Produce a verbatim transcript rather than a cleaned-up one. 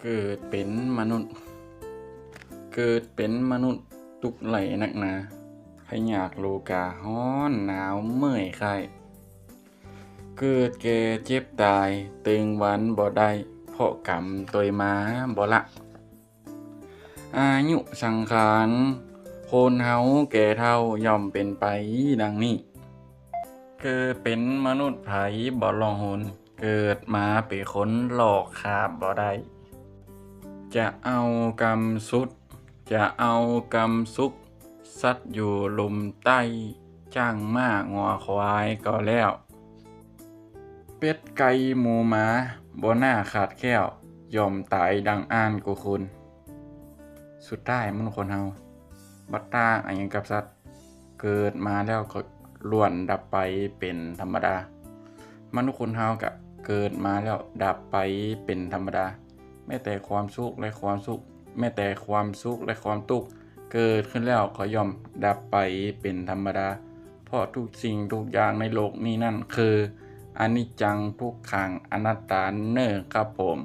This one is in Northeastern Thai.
เกิดเป็นมนุษย์ เกิดเป็นมนุษย์ทุกข์ใดนักหนา พยาธิโรคาฮ้อนหนาวเมื่อยไข้ เกิดแก่เจ็บตายเติงวันบ่ได้ เพราะกรรมตวยมาบ่ละ อายุสังขารคนเฮาแก่เฒ่าย่อมเป็นไปดังนี้ เกิดเป็นมนุษย์ไผบ่ล่องหน เกิดมาเป็นคนลอกคราบบ่ได้ จะเอากรรมสุด จะเอากรรมสุข สัตว์อยู่ลุ่มใต้ จ้างม้างัวควายก็แล้ว เป็ดไก่หมูหมาบ่น่าขาดแคล้ว ย่อมตายดังอ่านกูคุณ สุดท้ายมนุษย์คนเฮา บ่ต่างอะหยังกับสัตว์ เกิดมาแล้วก็ล้วนดับไปเป็นธรรมดา มนุษย์คนเฮาก็เกิดมาแล้วดับไปเป็นธรรมดา แม้แต่ความสุขและความสุข แม้แต่ความสุขและความทุกข์ เกิดขึ้นแล้วก็ย่อมดับไปเป็นธรรมดา เพราะทุกสิ่งทุกอย่างในโลกนี้นั่นคืออนิจจังทุกขังอนัตตาเน่อครับผม